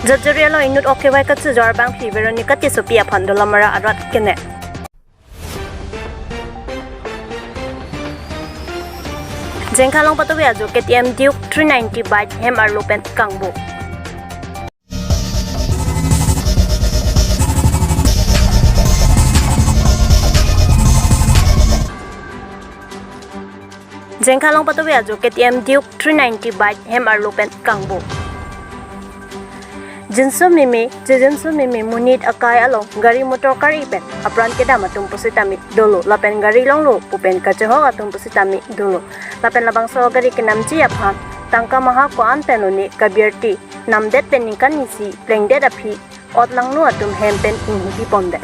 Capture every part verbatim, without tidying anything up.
Jatjuri along inut ok kevai kachojor abangphi Veronica Tissopi aphan Dolamara arat kenek. Jengkha along patove ajo K T M Duke three ninety bike hem arlo pen kangbo. Jengkha along patove ajo K T M Duke three ninety bike hem arlo pen kangbo. Jinso meme, jejinso meme monit akai along gari motor kari pen apran kedam atum pusitame dolo, lapen gari longlo pu pen kachehok atum pusitame dolo. Lapen labangso gari kenamji aphan tangka maha ko-an pen lone kabirti namdet pen ningkan isi plengdet aphi otlangno atum hem pen inghupi pondet.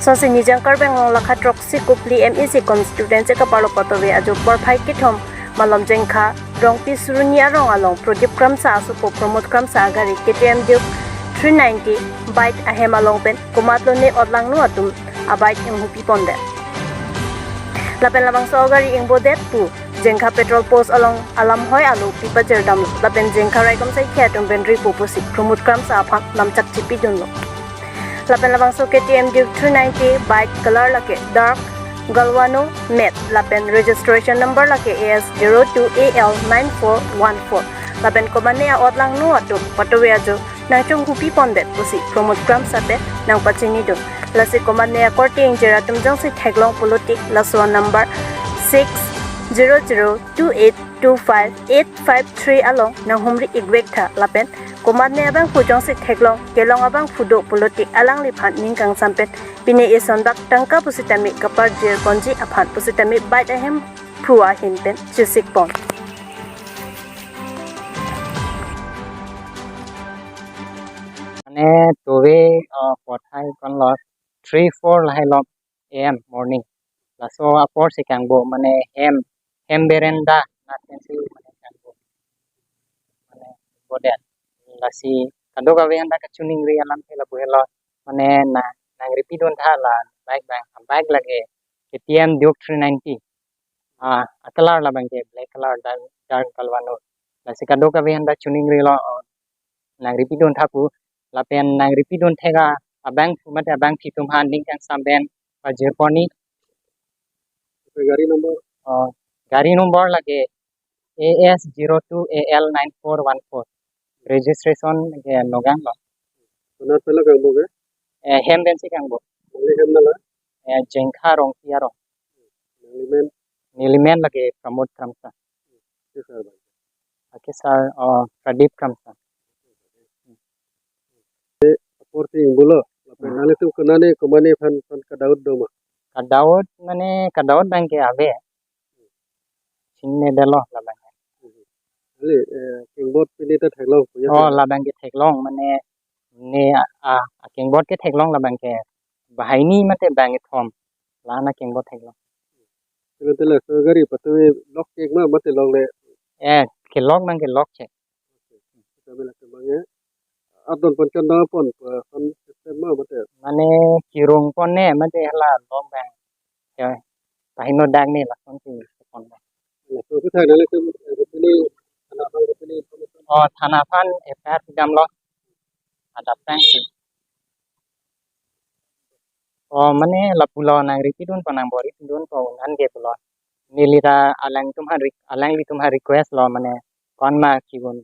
Sonsi Nijang Karbi Anglong lakha throksi Kopili M A C constituency kaparlo patove ajo porphai kethom malom Jengkha Rongpi Suruni arong along Prodip Kramsa asopo Pramod Kramsa agari K T M Duke three ninety bike ahem along pen komat lone otlangno atum abike inghupi pondet. Lapen labangso gari ingbodet pu Jengkha petrol post along alam hoi alo pi pajirdamlo. Lapen Jengkha raikom saikhi atum pen ripo pusi Pramod Kramsa aphan lamchak chipidunlo. Lapen labangso K T M Duke three ninety bike color lake dark Galvano matte lapen registration number lake A S zero two A L nine four one four. Lapen komatne a-otlangno atum patove ajo nangchonghupi pondet pusi Pramod Kramsa pen nangpachinidun. Lasi komatne akorte ingjir atum jongsi theklong pulote laso number six zero zero two eight two five eight five three along nanghumri ikvek tha. Lapen komatne abangphu jongsi theklong kelong abangphu do pulote alangliphan ning kangsam pen pine isonbak tangka pusitame kaparjir ponji aphan pusitame bike ahemphu ahin pen chesik pon. Mane tove, uh, porphai konlo three four lahai lom A M morning. Laso apor si kangbo mane hem, hem berenda na pensi mane kangbo. Mane bodet. Lasi kadokave anta kachiningri alam ke lapu helo. Mane na, nangripidun tha la bike abang, bike lake K T M Duke three ninety. Ah, a-color labangke black color dan dark Galvano. Lasi kadokave anta chiningrilo, oh, nangripidun tha pu. Lapen nangripidun thek abangphu mate abangphi atum aphan ning kangsam pen pajir ponji. Gari number? Oh, gari number lake A S zero two A L nine four one four. Registration ke Nagaon lo. Konat pen lo kangbo ke? Eh, hem pensi kangbo. Nangli hem nala? Eh, Jengkha Rongpi arong. Nangli men? Neli men lake Pramod Kramsa. Ke sar bang? Ake sar, oh, Pradip Kramsa. Apor si ingbulo. Lapen, hmm, nanglitum konane komatne aphan, aphan kadoubt do ma? Kadoubt mane kadoubt abangke ave. Chinine detlo labang. Neli, eh, kengbot pine ta theklong punya. Oh, labangke theklong mane ne a, a, a kengbot ke theklong labangke. Banghini mate bang kethom. Lana kengbot theklong. Tele tele so gari patumi lock chek ma mate longle. Eh, ke lock abangke lock chek. Kami lake abang ya. Adon pon chon dong pon, pa, pon system ma mate. Mane kirung pon ne mate hala lock abang. Ya, pahino dak ne lason si pon. Ya, so kita nale tum, eh, ini, thana aphan, ini, information. Oh, thana aphan F I R pidamlo. Adap tang si. Oh, mane lapulo nangripidun po nangbor-ipidun po un-an ke pulo. Neli ta alanglitum aphan re-, alanglitum aphan request lo mane konma kigun.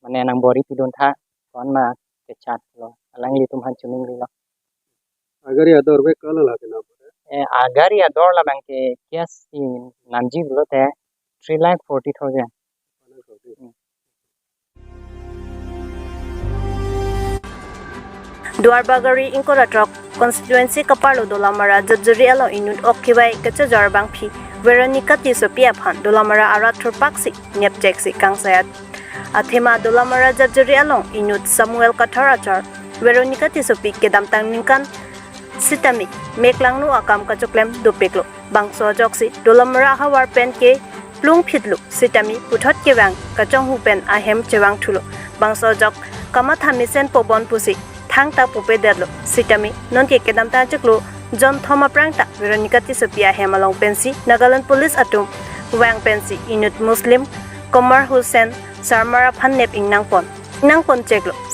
Mane nangbor-ipidun tha konma kechat lo. Alanglitum aphan chiningrilo. Agari ador bek kala lake na? Eh, agari ador labangke cash si namji pulote three lakh forty thousand. Hmm. Duarbagori ingkoi ra throk constituency kaparlo Dolamara Jatjuri along inut ok kevai kachojor abangphi Veronica Tissopi aphan Dolamara arat thurpaksi nepchek si kangsayat. Athema Dolamara Jatjuri along inut Samuel Kathar achar Veronica Tissopi kedamtang ningkan sitame meklangno akam kachoklem dopiklo. Bangso ajoksi Dolamara ahavar pen ke plungphitlo sitame puthot kevang kachonghu pen ahem chevang thulo. Bangso ajok kamatha mesen pobon pusi thangta pupedetlo sitame nonke kedamtang chiklo jonthom aphrang ta Veronica Tissopi ahem along pensi Nagaland Police atum vang pensi inut Muslim Komar Hussain Sarmar aphan nep ingnang pon. Ingnang pon cheklo.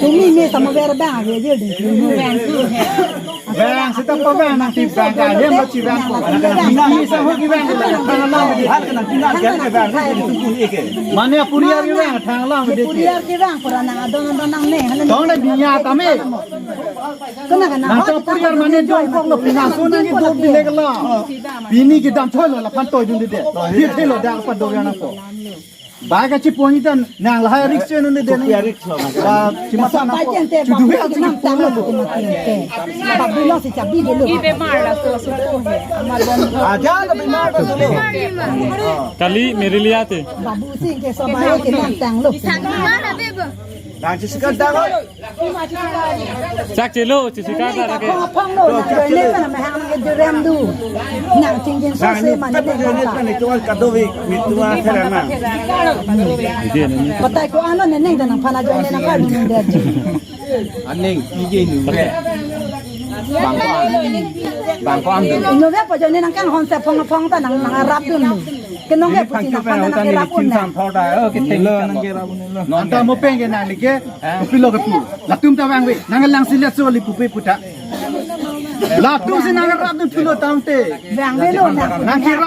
Tumi me sama ber bang ave je de. Bang seta pa bang nang ti bang ka hem ba chi bang ko. Ni sa ho ki bang ko. Mane puriar ki bang thang lang de. Puriar ki bang pura nang adon adon nang ne. Tong le binya tame. Kena kena. Nang ta puriar mane jong kok lo pinang so nang ki dop dile kala. Pini kedam thoi lo la phan toi dun de. Dia thelo dak pa do ya nang ko. Ba ka chiponi tan nang lahai risk chen un de nang. Ba chimasa nang ko. Chudu he ang chiponi lo. Babu lo si chabi de lo. Ibe mar la so so ko he. Amar bon. Aja lo bimar lo. Kali meri liya te. Babu sing ke so ba ke nang tang lo. Nang chisikat dang. Chak chelo, chisikat ta ke. Phong phong lo, nang join ne mana mahang nang join du. Nang ting ting so se mana ne mana. Itu kan kado wi, itu kan thera nang. Ide nani. Patai ko ano ne neng nang phana join ne nang ka nung de. Aning, ije nu. Bang ko am. Bang ko am. Nyobe pa join ne nang kang hon se phong phong ta nang nang rap dun. Kenong ke pusi nang phana nang rap un. Sam thor da, oh, ke telo nang ke rap un. Anta mo peng ke nang like. Pilo ke pu. Latum ta vangve. Nang lang si letso li pupe puta. Latum si nang rap dun pilo tangte. Vangve lo nang. Nang kira